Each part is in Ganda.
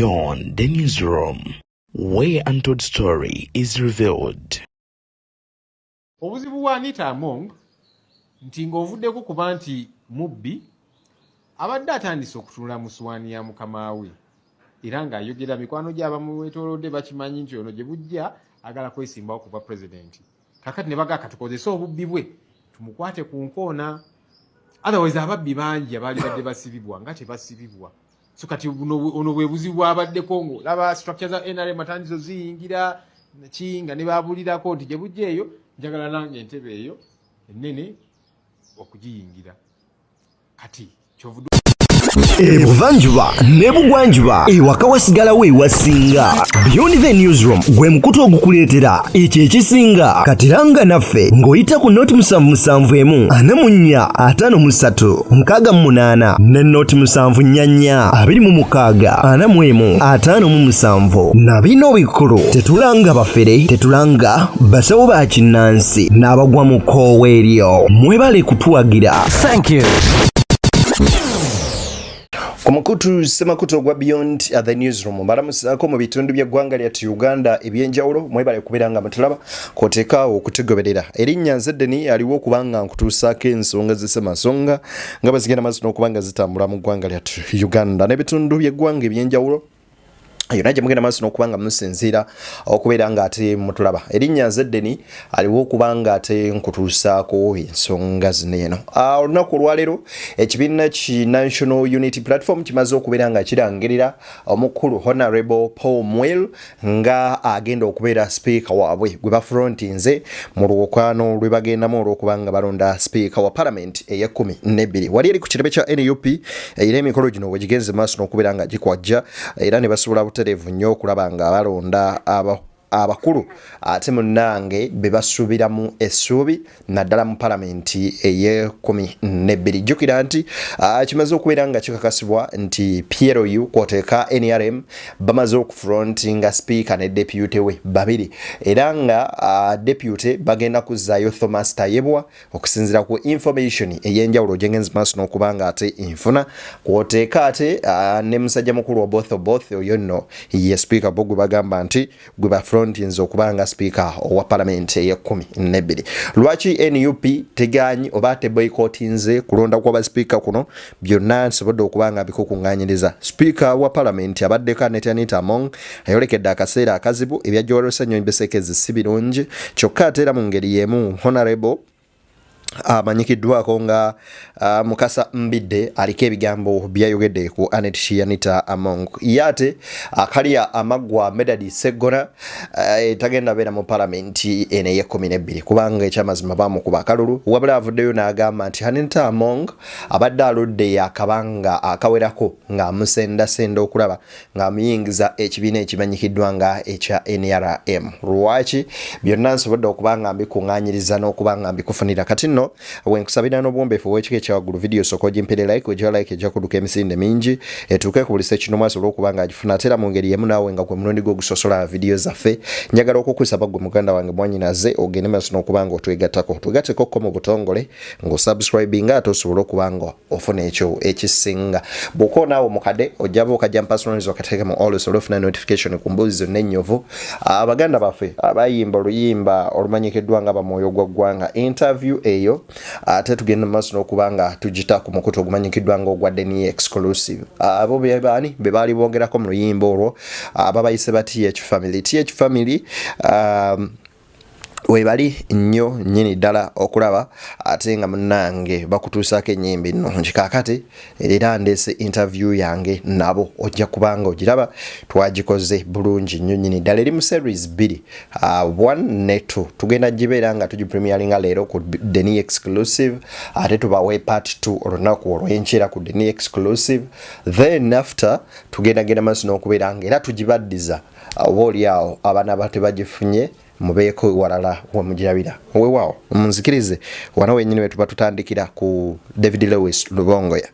Beyond the Newsroom, where untold story is revealed. Obuzibu bwa Anita Among nti ng'ovuddeko kuba nti mubbi, abadde atandise okutunula mu suwaani ya mukama we era ng'ayogera mikwano gye abamwetoolodde bakimanyi nti ono gye bujja agala kwesimbawo kuba pulezidenti. Kakati ne bagaa katukozese obubbi bwe tumukwate ku nkoona, otherwise ababbi bangi abaali badde basibibwa nga tebasibibwa. So kati ono bwe buzibu bwabaddeko ng'olaba structure za NRM atandise oziyingira ki nga ne babulirako nti gye bujja eyo njagala nange entebe eyo ennene okugiyingira. Kati kyovudde Ebuvanjuba n'ebugwanjuba ewaka wasigalawo ewasinga. Beyond the Newsroom gwe mukutu ogukuleetera ekyo ekisinga. Katiranga naffe ng'oyita ku noti 771 44 53 68 ne noti 744 26 41 57. Na bino bikulu, tetulanga bafere, tetulanga basawo ba kinnansi n'abagwa mu kkoowa eryo. Mwebale kutuwagira. Thank you. Ku mukutu semakutu ogwa Beyond the Newsroom mbalamusaako mu bitundu by'eggwanga lyattu Uganda ebyenjawulo. Mwebale kubeera nga mutulaba kwoteekaawo okutugoberera. Erinnya nze Deni aliwo okuba nga nkutuusaako ensonga z'essemasonga nga bwe zigenda maaso n'okuba nga zitambula mu ggwanga lyattu Uganda n'ebitundu by'eggwanga ebyenjawulo yonna gye mugenda maaso n'okuba nga musinziira okubeera nga ate mutulaba. Erinnya nze Deni aliwo okuba nga ate nkutuusaako ensonga zino eno. Olunaku olwaleero ekibiina ki National Unity Platform kimaze okubeera nga kirangirira omukulu Honorable Paul Mwel nga agenda okubeera sipiika waabwe gwe bafrontinze mu lwokaano lwe bagendamu olw'okuba nga balonda sipiika wa palamenti ey'ekkumi n'ebbiri wali eri ku kitebe kya NUP. Era emikolo gino wegigenze maaso n'okubeera nga gikwajja era ne basobola butereevu nnyo okulaba nga balonda abakulu ate munnange be basuubiramu essuubi naddala mu palamenti ey'ekumi n'ebbiri. Jjukira nti kimaze okubeera nga kikakasibwa nti PLU kwoteeka NRM bamaze okufrontinga sipiika ne deputy we babiri, era nga deputy bagenda kuzzaayo Thomas Tayebwa okusinziira ku information ey'enjawulo gyengenzi maaso n'okuba nga ate nfuna, kwoteeka ate ne musajja mukulu Oboth Oboth. Oyo nno ye sipiika bo gwe bagamba nti gwe bafrontinze okuba nga sipiika owa palamenti ey'ekkumi n'ebbiri. Lwaki NUP teganyi oba teboyikotinze kulonda kwa basipiika kuno? Byonna nsobodde okuba nga bikukuŋŋaanyiriza. Sipiika wa palamenti abaddeko Annet Anita Among ayolekedde akaseera akazibu. Ebya Joel Ssenyonyi Besekezi si birungi, kyokka ate era mu ngeri y'emu Honorable amanyikiddwako nga Mukasa Mbidde aliko ebigambo byayogedde ku Annet Anita Among. Ye ate akalya amaggwa Medard Sseggona tagenda beera mu palamenti eno ey'ekkumi n'ebbiri kubanga ekyamazima bamukuba akalulu, wabula avuddeyo n'agamba nti Anita Among abadde aludde akabanga akawerako ng'amusendasenda okulaba ng'amuyingiza ekibiina ekimanyikiddwa nga ekya NRM. Lwaki? Byonna nsobodde okuba nga mbikuŋŋaanyiriza n'okuba nga mbikufunira. Kati nno wenkusabira n'obuwombeefu obw'ekika ekya waggulu, vidiyo sooka ogimpere like, ojja like ejja kudduka emisinde mingi etuuke ku buli ssekinomu asobole okuba ng'agifuna. Ate era mu ngeri y'emu naawe nga gwe mulundi gwo ogusosola vidiyo zaffe, njagala okukusaba ggwe muganda wange mwannyinaze ogende maaso n'okuba nga otwegattako, twegatteko ko mu butongole ng'osubscribinga ate osobole okuba nga ofuna ekyo ekisinga. Bw'okoona awo mukade ojjaba okajja mpasonaliza okateeke mu all osobole ofuna notification ku mboozi zonna ennyovu. Abaganda baffe abayimba oluyimba olumanyikiddwa nga bamwoyo gwa ggwanga, interview eyo ate tugenda mu maaso n'okuba nga tugita ku mukutu ogumanyikiddwa nga ogwa Deni Exclusive. Abo be baani be baali boogerako mu luyimba olwo? Ababayise ba TH Family. TH Family webali nnyo nnyini ddala okulaba ate nga munnange bakutuusaako ennyimba ennungi. Kaakati era ndeese interview yange nabo, ojja kubanga ogiraba, twagikoze bulungi nnyo nnyini ddala. Eri mu series bbiri, 1 ne 2. Tugenda gibeera nga tugipremieringa leero ku Deni Exclusive, ate tubawe part 2 olunaku olw'enkeera ku Deni Exclusive. Then after tugenda genda maaso n'okubeera nga era tugibaddiza, oba oli awo abaana ba tebagifunye mubeeko walala wemugirabira. Weewaawo munzikirize wano wenyini wetuba tutandikira ku David Lewis Lubongoya.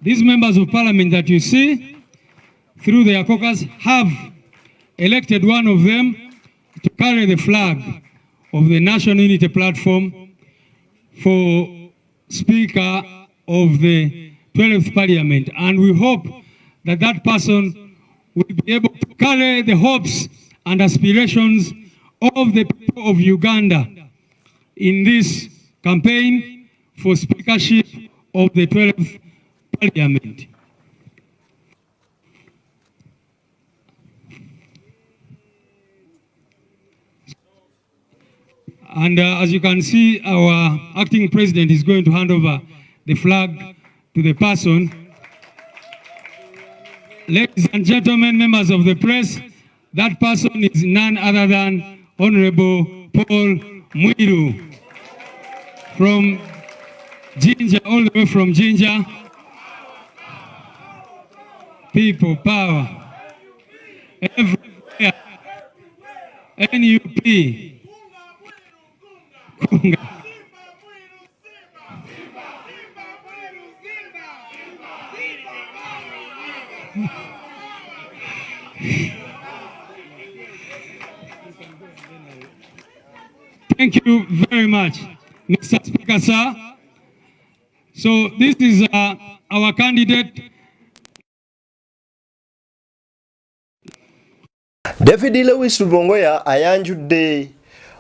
These members of parliament that you see through their caucus have elected one of them to carry the flag of the National Unity Platform for Speaker of the 12th Parliament. And we hope that that person will be able to carry the hopes and aspirations of the people of Uganda in this campaign for speakership of the 12th Parliament. And as you can see, our acting president is going to hand over the flag to the person. Ladies and gentlemen, members of the press, that person is none other than Honorable Paul Mwiru from Jinja, all the way from Jinja. People power. Everywhere. NUP. Kunga. Thank you very much, Mr. Speaker, sir. So this is our candidate. David Lewis Rubongoya ayanjudde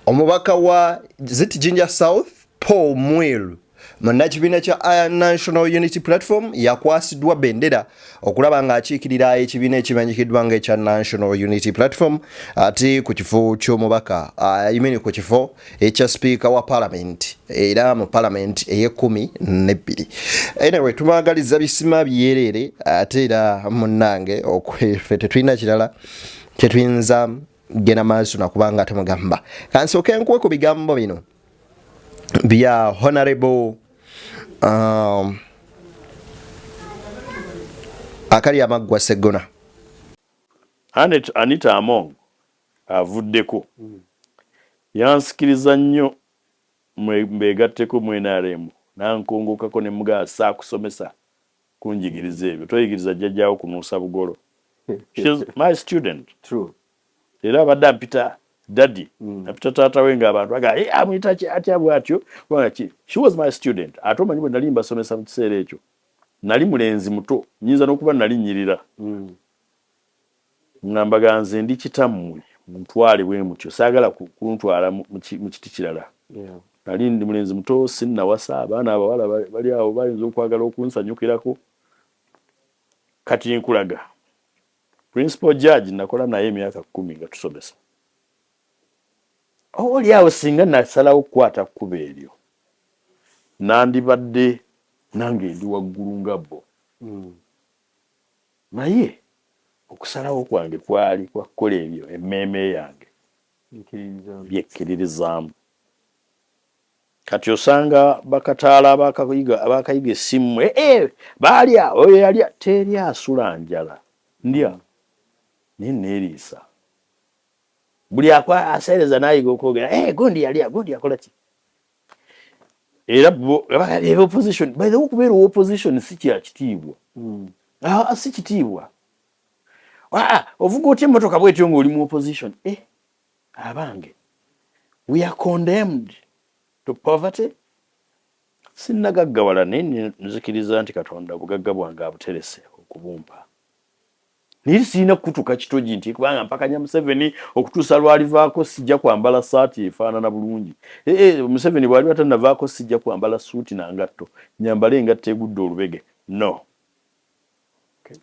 omubaka wa Zit Jinja South Paul Mwiru munnakibiina kya National Unity Platform yakwasiddwa bendera okulaba ng'akiikirira ekibiina ekimanyikiddwa ng'ekya National Unity Platform ate ku kifo ky'omubaka I mean ku kifo ekya sipiika wa parliament era mu parliament ey'ekkumi n'ebbiri. Anyway, tumwagaliza bisima byereere ate era munnange ffe tetulina kirala kyetuyinza genda maaso nakubanga tumugamba. Kansooke nkuwe ku bigambo bino bya Honorable akali amaggwa Seggona. Anita Among avuddeko yansikiriza nnyo mbeegatteko mu NRM, nankongokako ne mugaa saakusomesa kunjigiriza ebyo, toyigiriza jjajjaawo kunuusa bugolo. She's my student. True. Era abadde ampita daddy, ampita taata we ng'abantu baga, "Hey, amuyita ki atya bw'atyo?" Kubanga ki, she was my student. Ate omanyi bwe nali mbasomesa mu kiseera ekyo nali mulenzi muto, nyinza n'okuba nali nnyirira, nga mbaga nze ndi kitammwe, muntwale bwe mutyo, saagala kuntwala mu kiti kirala. Nali ndi mulenzi muto, sinnawasa, abaana abawala bali awo bayinza okwagala okunsanyukirako. Kati nkulaga principal judge nakola naye emyaka 10 nga tusomesa. Oli awo singa nasalawo okukwata kkubo eryo, nandibadde nange ndi waggulu nga bo, naye okusalawo kwange kwali kwakukola ebyo emmeeme yange byekkiririzaamu. Kati osanga bakataala abakayiga essimu, eh, eh, baalya oyo yalya, teri asula njala, ndya naye neeriisa. Buli aseereza n'ayiga okwogera, eh, gundi yalya, gundi yakola ki. Era bo opposition, by the way, okubeera opposition si kya kitiibwa. Ah, si kitiibwa. Ah, ovuga otya emmotoka bwetyo ng'oli mu opposition? Eh, abange, we are condemned to poverty. Sinnagaggawala, naye nzikiriza nti Katonda obugagga bwange abuterese okubumpa, naye sirina kukutuka kitogi nti kubanga mpakanya Museveni okutuusa lwalivaako sijja kwambala saati efaanana bulungi. Eh, eh, Museveni bw'aliba tannavaako sijja kwambala suuti na ngatto, nyambale engatto egudde olubege. No,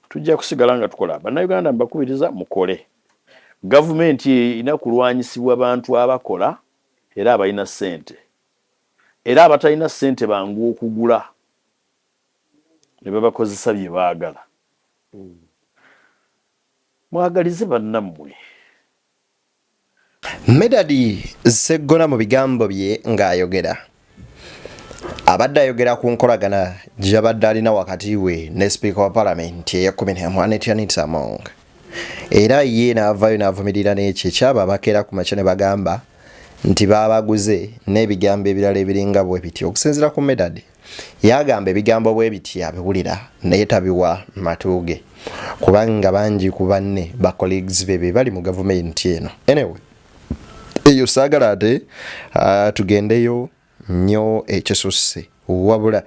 tujja kusigala nga tukola. Bannayuganda mbakubiriza mukole. Gavumenti erina kulwanyisibwa bantu abakola era abalina ssente, era abatalina ssente bangu okugula ne babakozesa bye baagala. Mwagalize bannammwe. Medadi Sseggona mu bigambo bye ng'ayogera abadde ayogera ku nkolagana gy'abadde alina wakati we ne sipiika wa palamenti ey'ekkumi n'emu Anita Anita Among, era ye n'avaayo n'avumirira n'ekyo ekyabo abakeera ku makya ne bagamba nti baabaguze n'ebigambo ebirala ebiringa bwe bityo. Okusinziira ku Medadi, yagamba ebigambo bwe biti abiwulira naye tabiwa matu ge kubanga bangi ku banne ba colleagues be be bali mu gavumenti eno. Anyway, eyo saagala ate tugendeyo nnyo ekisusse. Wabula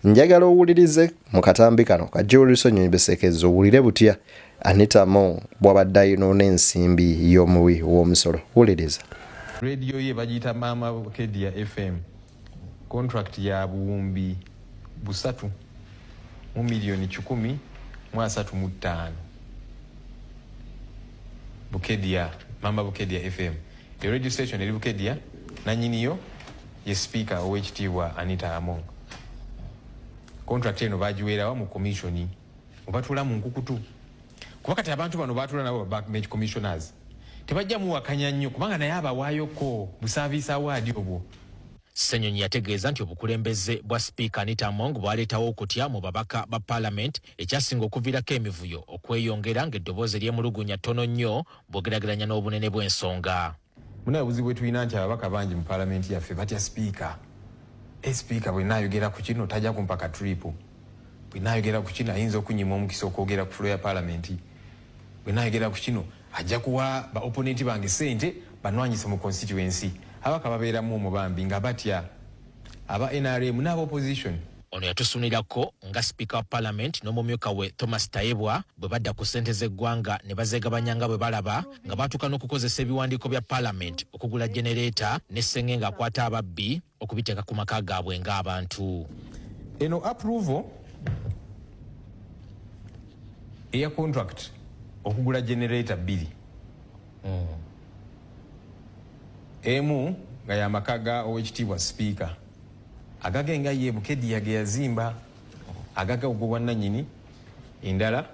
njagala owulirize mu katambi kano ka Julius Ssenyonyi Bisekezo owulire butya Anita Among bw'abadde ayonoona ensimbi y'omuwi w'omusolo. Wuliriza. Radio ye bagiyita Maama Bukedia FM. Contract ya 335 million. Bukedia, Mama Bukedia FM. E radio station eri Bukedia, nanyiniyo ye Speaker ow'ekitiibwa Anita Among. Contract eno bagiweerawa mu commission obatuula mu nkukutu, kuba kati abantu bano batuula nabo ba backbench commissioners tebajja muwakanya nnyo kubanga naye abawaayoko bu service award obwo. Ssenyonyi yategeeza nti obukulembeze bwa Sipiika Anita Among bwaleetawo okutya mu babaka ba Paalamenti, ekyasinga okuviirako emivuyo okweyongera, ng'eddoboozi eryemulugunya ttono nnyo bw'ogeraageranya n'obunene bw'ensonga. Munaye, obuzibu bwe tulina nti ababaka bangi mu Paalamenti yaffe batya Sipiika. E Sipiika bwe naayogera ku kino tajja kumpa ka trip, bwe naayogera ku kino ayinza okunyima omukisa okwogera ku floor ya Paalamenti, bwe naayogera ku kino ajja kuwa ba opponent bange sente banwanyise mu constituency. Abaka babeeramu omwo bambi nga batya aba NRM n'aba opposition. Ono yatusunirako nga Sipiika wa Paalamenti n'omumyuka we Thomas Tayebwa bwe badda ku ssente z'eggwanga ne bazeegabanya nga bwe balaba, nga baatuuka n'okukozesa ebiwandiiko bya Paalamenti okugula genereeta ne ssenge ng'akwata ababbi okubiteeka ku maka gaabwe ng'abantu. Eno approval eya contract okugula generator bbiri, emu nga yamaka ga owekitiibwa Sipiika agage nga ye Bukedia ge yazimba agaga ogwobwannannyini, endala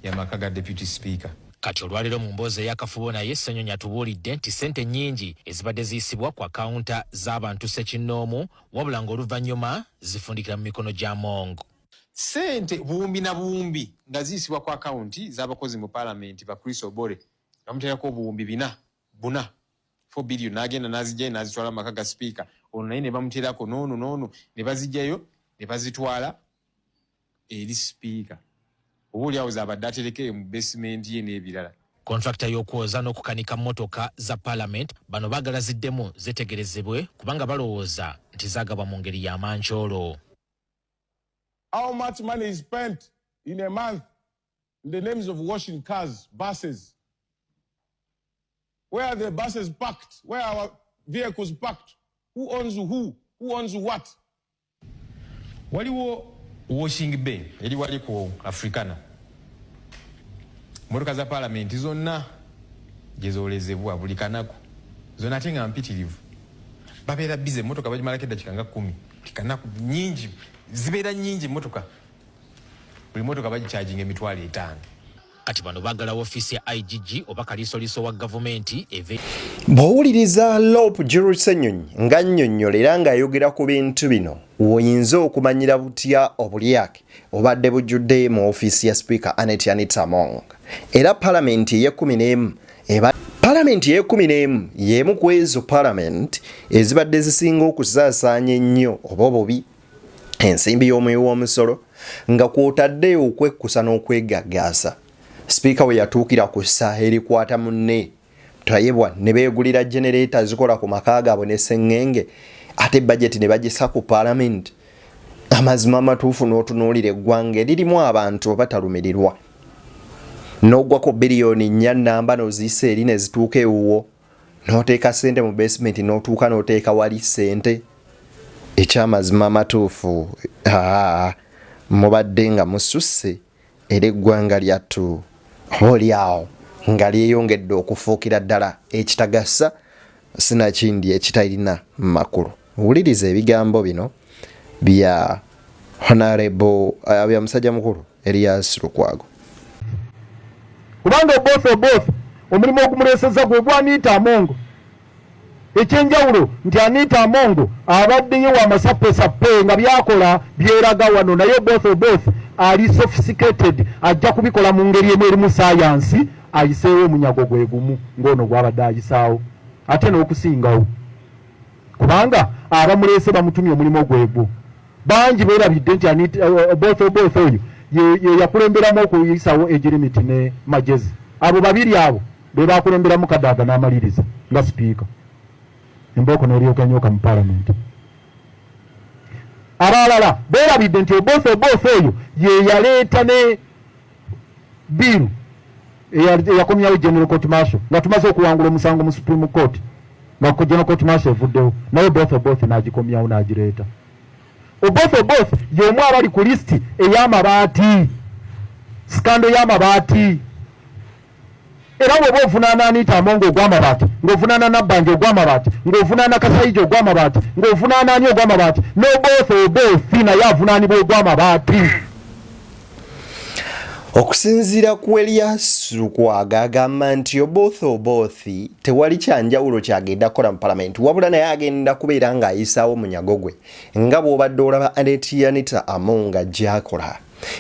yamaka ga Deputy Speaker. Kati olwaleero mu mboozi ey'akafubo naye, Ssenyonyi atubuulidde nti ssente nnyingi ezibadde ziyisibwa ku akawunta z'abantu ssekinnoomu, wabula ng'oluvannyuma zifundikira mu mikono gya Among. Ssente buwumbi na buwumbi nga ziyisibwa ku akawunti z'abakozi mu Paalamenti ba Chris Obore, bamuteerako 4 buwumbi 4 billion, n'agenda n'azijjayo n'azitwala mu maka ga Sipiika ono, naye ne bamuteerako n'ono n'ono, ne bazijjayo ne bazitwala eri Sipiika, oba oliawo zaabadde aterekeeyo mu basement ye n'ebirala. Kontrakita y'okwoza n'okukanika mmotoka za Paalamenti, bano baagala ziddemu zeetegerezebwe kubanga balowooza nti zaagabwa mu ngeri ya mankyolo. How much money is spent in a month in the names of washing cars, buses? Where are the buses parked? Where are our vehicles parked? Who owns who? Who owns what? Waliwo washing bay eri wali ku Africana, motoka za Paalamenti zonna gyezoolezebwa buli kanaku zonna, ate nga mpitirivu. Babeera bize, emotoka bagimalako eddakika nga 10 buli kanaku. Nyingi, zibeera nyingi emotoka, buli motoka bagicharginga 50,000. Kati bano baagala woofiisi ya IGG oba kaliisoliiso wa gavumenti eve Bw'owuliriza Lop Julius Ssenyonyi nga nnyonnyola era ng'ayogera ku bintu bino, oyinza okumanyira butya obulyake obadde bujjudde mu ofiisi ya Sipiika Anet Anita Among. Era Palamenti ey'e11 eba Palamenti ey'e11 y'emu ku ezo palamenti ezibadde zisinga okusaasaanya ennyo oba obubi ensimbi y'omuwi w'omusolo, nga kw'otadde okwekkusa n'okwegaggaasa. Sipiika we yatuukira ku ssa erikwata munne Tayebwa ne beegulira genereeta zikola ku maka gaabwe ne sseŋŋenge, ate bajeti ne bagisa ku Paalamenti. Amazima amatuufu, n'otunuulira eggwanga eririmu abantu abatalumirirwa, n'ogwako 4 biliyoni namba n'oziyisa eri ne zituuka ewuwo, n'oteeka ssente mu basement, n'otuuka n'oteeka wali ssente. Ekyamazima amatuufu, aa mubadde nga mususse, era eggwanga lyattu oba oli awo nga lyeyongedde okufuukira ddala ekitagasa, sinakindi ekitalina makulu. Wuliriza ebigambo bino bya Honorable, bya musajja mukulu Erias Lukwago. Kubanga Oboth Oboth omulimu ogumuleesezza gwe gwa Anita Among. Ekyenjawulo nti Anita Among abaddeyo wamasappesappe nga byakola byeraga wano, naye Oboth Oboth ali sophisticated, ajja kubikola mu ngeri emu erimu sayansi, ayiseewo omunyago gwe gumu ng'ono gwabadde ayisaawo ate n'okusingawo, kubanga abamuleese bamutumye omulimu gwegwo. Bangi beerabidde nti Oboth Oboth oyo ye yakulemberamu okuyisawo age limit ne Magezi. Abo babiri abo be bakulemberamu Kadaga n'amaliriza nga Sipiika, embooko n'eryoka enyoka mu Paalamenti. Abalala beerabidde nti Oboth Oboth oyo ye yaleeta ne bill eyakomyawo General Court Martial nga tumaze okuwangula omusango mu Supreme Court, nga General Court Martial evuddewo, naye Oboth Oboth n'agikomyawo n'agireeta. Oboth Oboth y'omu abali ku lisiti ey'amabaati, scandal y'amabaati. Era bw'oba ovunaana Anita Among ogw'amabaati, ng'ovunaana Nabbanja ogw'amabaati, ng'ovunaana Kasaija ogw'amabaati, ng'ovunaana ani ogw'amabaati, n'Oboth Oboth naye avunaanibwa ogw'amabaati. Okusinziira ku Elias Lukwago agamba nti Oboth Oboth tewali kyanjawulo kyagenda kukola mu palamenti, wabula naye agenda kubeera ng'ayisaawo munyago gwe nga bw'obadde olaba Annet Anita Among gy'akola.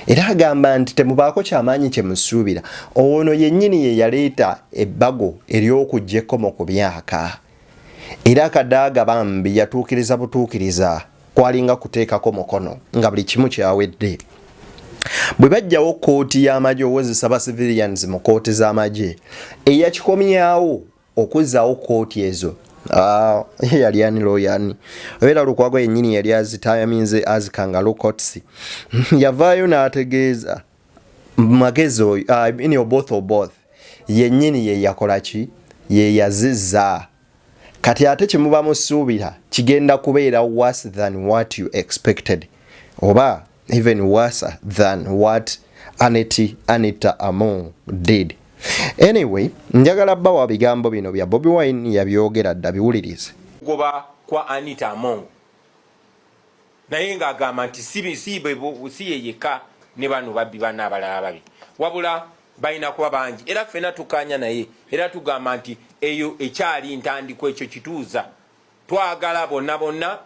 Era agamba nti temubaako kyamaanyi kye musuubira, ono yennyini ye yaleeta ebbago ery'okuggya ekkomo ku myaka, era Kadaga bambi yatuukiriza butuukiriza, kwalinga kuteekako mukono nga buli kimu kyawedde. Bwe baggyawo kkooti y'amagye owozesa ba civilians mu kkooti z'amagye, eyakikomyawo okuzzaawo kkooti ezo yali ani looyani obeera Lukwago yennyini yali azitayaminze azikanga Lukots yavaayo n'ategeeza magezi oyo, I mean Oboth Oboth yennyini ye yakola ki, ye yazizza. Kati ate kyemuba musuubira kigenda kubeera worse than what you expected, oba even worse than what Aneti Anita Among did. Anyway, njagala bawa bigambo bino bya Bobi Wine, yabyogera dda, biwulirize. Kugoba kwa Anita Among, naye ng'agamba nti si ye yekka, ne bano babbi banna abalala babi, wabula balina kuba bangi. Era ffena tukanya naye, era tugamba nti eyo ekyali ntandikwa, ekyo kituuza. Twagala bonna bonna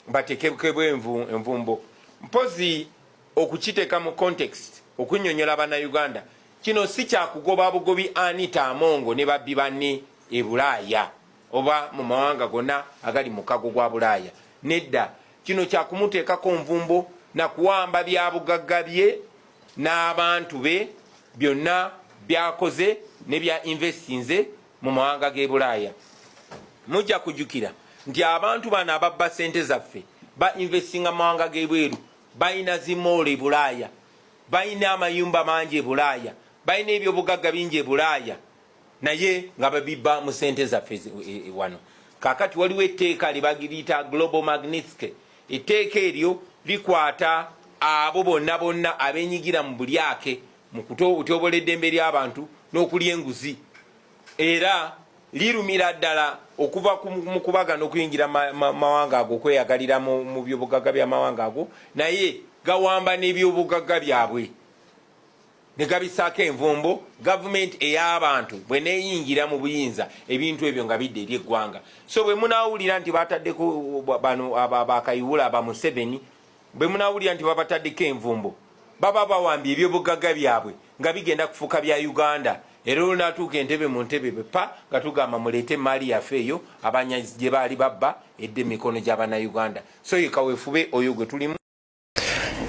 batekebwe envumbo. Mpozi okukiteeka mu context, okunyonyola Bannayuganda, kino si kyakugoba bugobi Anita Among ne babbi banne e Bulaaya oba mu mawanga gonna agali mu mukago gwa Bulaaya. Nedda, kino kyakumuteekako nvumbo na kuwamba byabugagga bye n'abantu be byonna byakoze ne bya investinze mu mawanga g'e Bulaaya. Mujja kujjukira nti abantu bano ababba sente zaffe ba investinga mu mawanga g'ebweru, balina zi mall e Bulaaya, balina amayumba mangi e Bulaaya, balina ebyobugagga bingi e Bulaaya, naye nga babibba mu sente zaffe wano. Kakati waliwo etteeka lyebagiriyita Global Magnitsky. Etteeka eryo likwata abo bonna bonna abenyigira mu bulyake, mu kutyobola eddembe ly'abantu n'okulya enguzi, era lirumira ddala okuva mu kubaga n'okuyingira mawanga ago, okweyagalira mu byobugagga by'amawanga ago, naye gawamba n'ebyobugagga byabwe ne gabisaako envumbo. Gavumenti ey'abantu bwe neeyingira mu buyinza, ebintu ebyo nga bidda eri eggwanga. So bwe munaawulira nti bataddeko bano Bakayihura ba Museveni, bwe munaawulira nti babataddeko envumbo, baba bawambye ebyobugagga byabwe nga bigenda kufuuka bya Uganda. Era olunaatuuka entebe mu ntebe pa nga tugamba, "Muleete emaali yaffe eyo abanyazi gye baali babba, edde emikono gy'Abannayuganda." So ye kaweefube oyo gwe tulimu.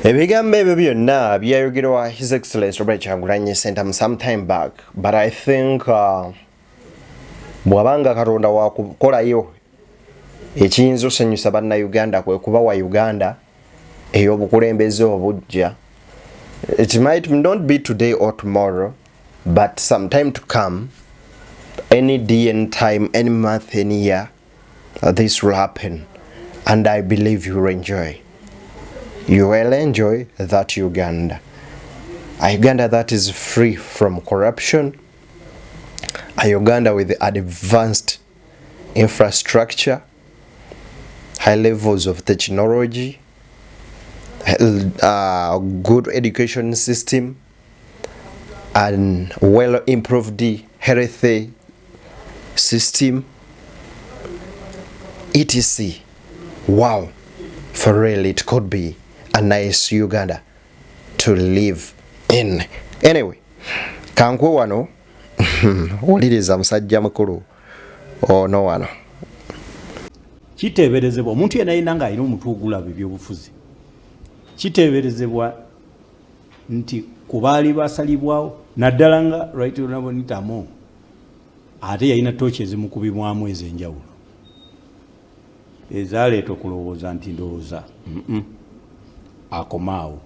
Ebigambo ebyo byonna byayogerwa His Excellence Robert Kyagulanyi Ssentamu some time back, but I think bw'abanga Katonda wakukolayo ekiyinza osanyusa Bannayuganda kwe kubawa Uganda ey'obukulembeze obujja. It might not be today or tomorrow, but some time to come, any day, any time, any month, any year, this will happen, and I believe you will enjoy, you will enjoy that Uganda, a Uganda that is free from corruption, a Uganda with advanced infrastructure, high levels of technology, good education system and well improved health system, etc. Wow, for real, it could be a nice Uganda to live in. Anyway, kankwe wano wuliriza musajja mukulu ono wano. Kiteeberezebwa omuntu yenna yenna ng'alina omutwe ogulaba ebyobufuzi, kiteeberezebwa nti ku baali basalibwawo, naddala nga Right Honorable Anita Among ate yalina tooki ezimukubibwamu ez'enjawulo ezaleeta okulowooza nti ndowooza. Akomaawo,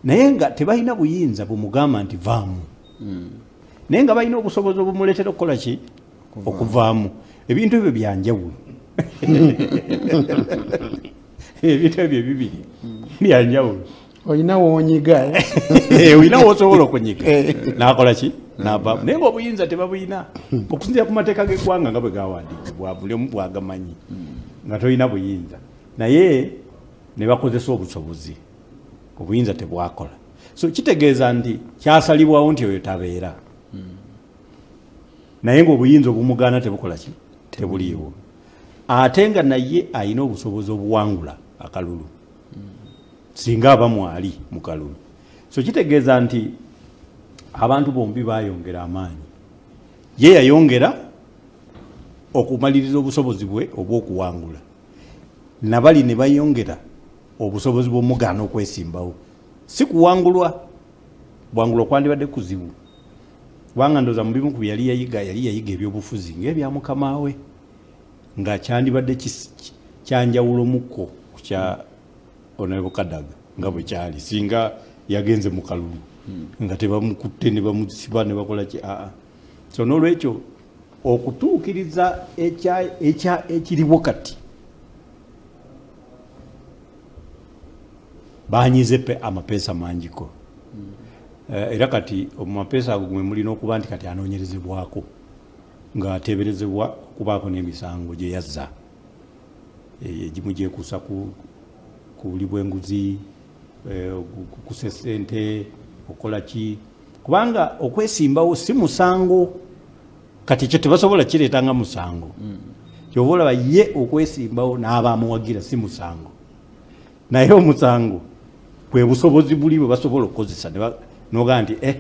naye nga tebalina buyinza bumugamba nti vaamu, naye nga balina obusobozi obumuleetera okukola ki? Okuvaamu. Ebintu ebyo byanjawulo, ebintu ebyo ebibiri byanjawulo. Olina wonyiga. Olina wosobola okunyiga nakola ki? Navaamu, naye ngaobuyinza tebabuyina okusinzira ku mateeka g'eggwanga nga bwe gawandiikibwa, buli omu bwagamanyi nga tolina buyinza, naye ne bakozesa obusobozi, obuyinza tebwakola. So kitegeeza nti kyasalibwawo nti oyo tabeera, naye ngaobuyinza obumugaana tebukola ki? Tebuliiwo. Ate nga naye alina obusobozi obuwangula akalulu singa aba mwali mu kalulu. So kitegeeza nti abantu bombi bayongera amaanyi. Ye yayongera okumaliriza obusobozi bwe obw'okuwangula, nabali ne bayongera obusobozi bw'omugaana okwesimbawo. Si kuwangulwa bwangulwa kwandibadde kuzibu, kubanga ndowooza mu bimu ku byeyali yayiga, yali yayiga ebyobufuzi ng'ebya mukama we, nga kyandibadde kyanjawulomukko ku kya Honorable Kadaga nga bwe kyali singa yagenze mu kalulu nga tebamukutte ne bamusiba ne bakola ki. Aa, so n'olwekyo okutuukiriza ekiriwo kati, banyize pe amapeesa mangiko. Era kati mu mapeesa ago gwe mulina okuba nti kati anoonyerezebwako ng'ateeberezebwa okubaako n'emisango gye yazza, egimu gyekuusa ku buli bw'enguzi, kukusa sente, okukola ki, kubanga okwesimbawo si musango. Kati ekyo tebasobola kireeta nga musango. Kyova olaba ye okwesimbawo n'abamuwagira si musango, naye omusango bwe busobozi buli bwe basobola okukozesa nogaa nti eh.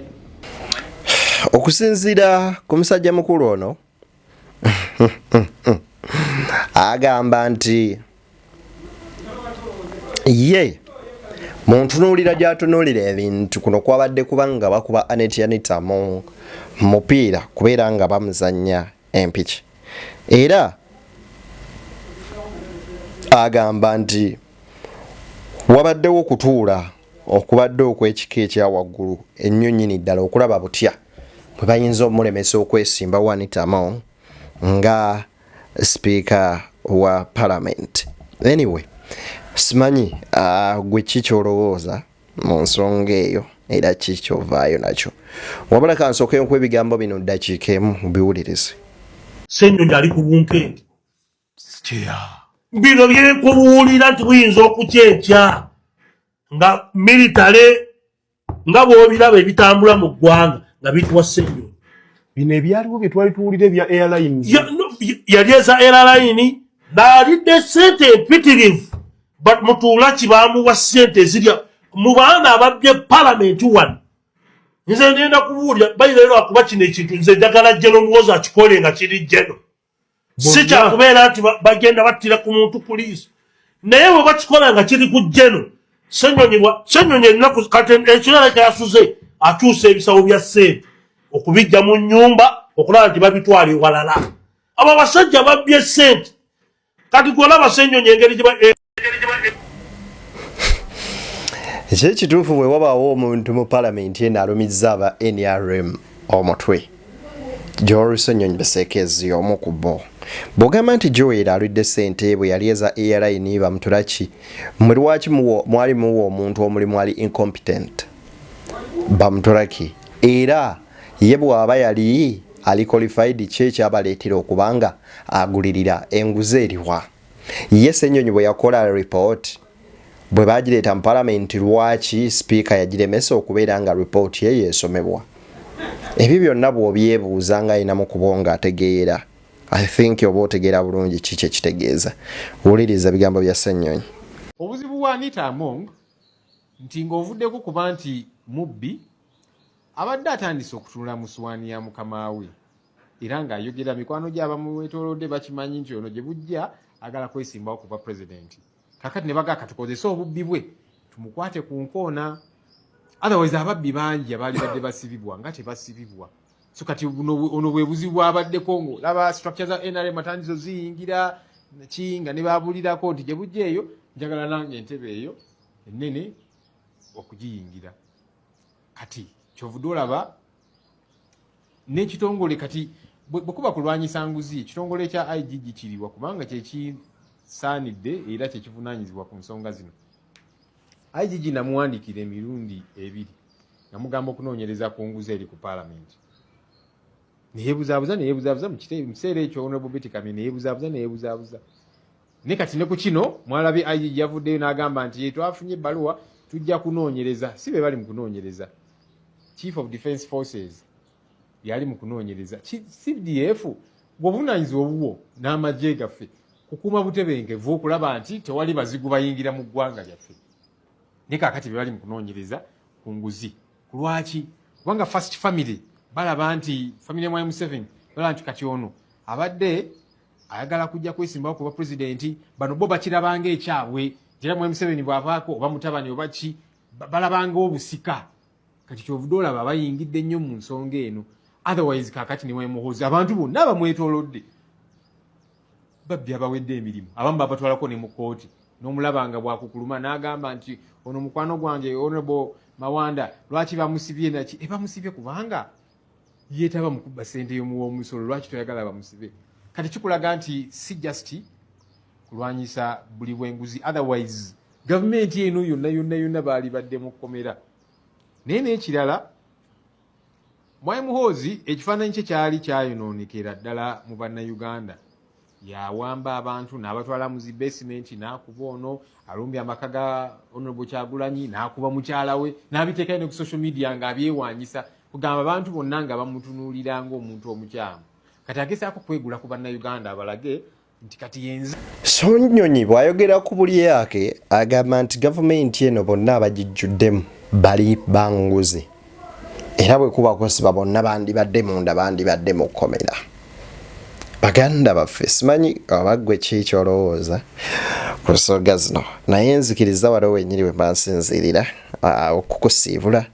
Okusinziira ku musajja mukulu ono, agamba nti ye mu ntunuulira gy'atunuulira ebintu kuno kwabadde kubanga bakuba Annet Anita mu mupiira kubeera nga bamuzannya empiki. Era agamba nti wabaddewo okutuula okubadde okw'ekika ekya waggulu ennyo nnyini ddala okulaba butya bwe bayinza omulemesa okwesimba Anita Among nga sipiika wa palamenti. Anyway, simanyi gwe ki ky'olowooza mu nsonga eyo era ki kyovaayo nakyo, wabula kansooke nkuwa ebigambo bino ddakiika emu biwulirize. Ssenyonyi ali ku bunkenke. Bino byenkubuulira nti buyinza okukyekya nga militale nga bw'obiraba ebitambula mu ggwanga nga bituwa Ssenyonyi. Bino ebyaliwo bye twali tuwulira ebya airlines. Yali eza airline n'alidde ssente empitirivu. But mutuulaki baamuwa ssente ezirya mu baana ababbye palamenti wano. Nze ngenda kubuulira bayira lwakuba kino ekintu nze njagala jeno omuwozi akikole nga kiri jeno, si kyakubeera nti bagenda battira ku muntu ku liiso, naye bwe bakikola nga kiri ku jeno Ssenyonyi ennaku kati ekirala kyasuze akyusa ebisawo bya ssente okubijja mu nnyumba okulaba nti babitwala ewalala. Abo abasajja babbye ssente. Kati gwolaba Ssenyonyi engeri gye Ekyo ekituufu, bwe wabaawo omuntu mu palamenti eno alumizza aba NRM omutwe, Joel Ssenyonyi Basekeezi omu ku bo. Bw'ogamba nti Joel alwidde ssente bwe yali eza airline Bamuturaki, mmwe lwaki mwali muwa omuntu omulimu ali incompetent Bamuturaki? Era ye bw'aba yali ali qualified, ki ekyabaleetera okuba nga agulirira enguzi eriwa? Ye Ssenyonyi bwe yakola report, bwe bagireeta mu palamenti, lwaki sipiika yagiremesa okubeera nga ripooti eyo esomebwa? Ebyo byonna bw'obyebuuza nga alinamu kuba nga ategeera, I think oba otegeera bulungi ki kye kitegeeza. Wuliriza bigambo bya Ssenyonyi. Obuzibu bwa Anita Among nti ng'ovuddeko kuba nti mubbi, abadde atandise okutunula mu suwaani ya mukama we era ng'ayogera mikwano gye abamwetoolodde bakimanyi nti ono gye bujja agala kwesimbawo kuba pulezidenti. Kakati ne bagaa katukozese obubbi bwe tumukwate ku nkoona, otherwise ababbi bangi abaali badde basibibwa nga tebasibibwa. So kati ono bwe buzibu bwabaddeko ng'olaba structure za NRM atandise oziyingira ki nga ne babulirako nti gye bujja eyo njagala nange entebe eyo. ennene okugiyingira. Kati kyovudde olaba n'ekitongole kati bwe kuba kulwanyisa nguzi, ekitongole kya IGG kiriwa? Kubanga kyekisaanidde era kyekivunaanyizibwa ku nsonga zino. IGG namuwandiikira emirundi ebiri, namugamba okunoonyereza ku nguzi eri ku paalamenti, neyebuzaabuza neyebuzaabuza mu kiseera ekyo Honorable Betty Kamya neyebuzaabuza neyebuzaabuza. Naye kati ne ku kino mwalabye IGG yavuddeyo n'agamba nti twafunye ebbaluwa, tujja kunoonyereza. Si be bali mu kunoonyereza, Chief of Defence Forces yali mu kunoonyereza. CDF bw'obuvunaanyizibwa obubwo n'amagye gaffe kukuuma butebenkevu, okulaba nti tewali bazigu bayingira mu ggwanga lyaffe. Naye kaakati be bali mu kunoonyereza ku nguzi. Lwaki? Kubanga first family balaba nti family ya Mwami Museveni balaba nti kati ono abadde ayagala kujja kwesimbawo kuba pulezidenti, bano bo bakirabanga ekyabwe, era Mwami Museveni bw'avaako oba mutabani oba ki, balabanga obusika. Kati kyovudde olaba bayingidde nnyo mu nsonga eno. Otherwise kakati ne Mwami Muhoozi abantu bonna abamwetoolodde babbi abawedde emirimu, abamu babatwalako ne mu kkooti, n'omulaba nga bwakukuluma n'agamba nti ono mukwano gwange Honorable Mawanda lwaki bamusibye naki? E bamusibye kubanga yeetaba mu kubba ssente y'omuwa omusolo, lwaki toyagala bamusibe? Kati kikulaga nti si just kulwanyisa buli bw'enguzi, otherwise gavumenti eno yonna yonna yonna baali badde mu kkomera. Naye n'ekirala, Mwami Muhoozi ekifaananyi kye kyali kyayonoonekera ddala mu Bannayuganda. Yawamba abantu n'abatwala mu zi basement, n'akuba ono, alumbye amaka ga Honorable Kyagulanyi, n'akuba mukyala we, n'abiteekayo ne ku social media ng'abyewanyisa, kugamba abantu bonna nga bamutunuulira ng'omuntu omukyamu. Kati agezaako kwegula ku Bannayuganda abalage nti kati yenze. Sonyonyi bw'ayogera ku bulyake agamba nti gavumenti eno bonna abagijjuddemu bali banguzi era bwe kuba kusiba bonna bandibadde munda, bandibadde mu kkomera. Baganda baffe, simanyi oba ggwe ki ky'olowooza ku nsonga zino, naye nzikiriza wano wennyini we mba nsinziirira okukusiibula,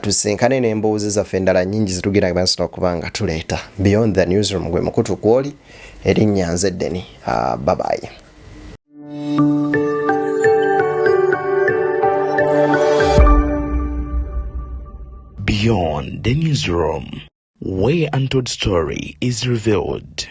tusinkane n'emboozi zaffe endala nnyingi zetugenda maaso n'okuba nga tuleeta. Beyond the Newsroom gwe mukutu kwoli, erinnya nze Ddeni. Babayi. Beyond the Newsroom, where untold story is revealed.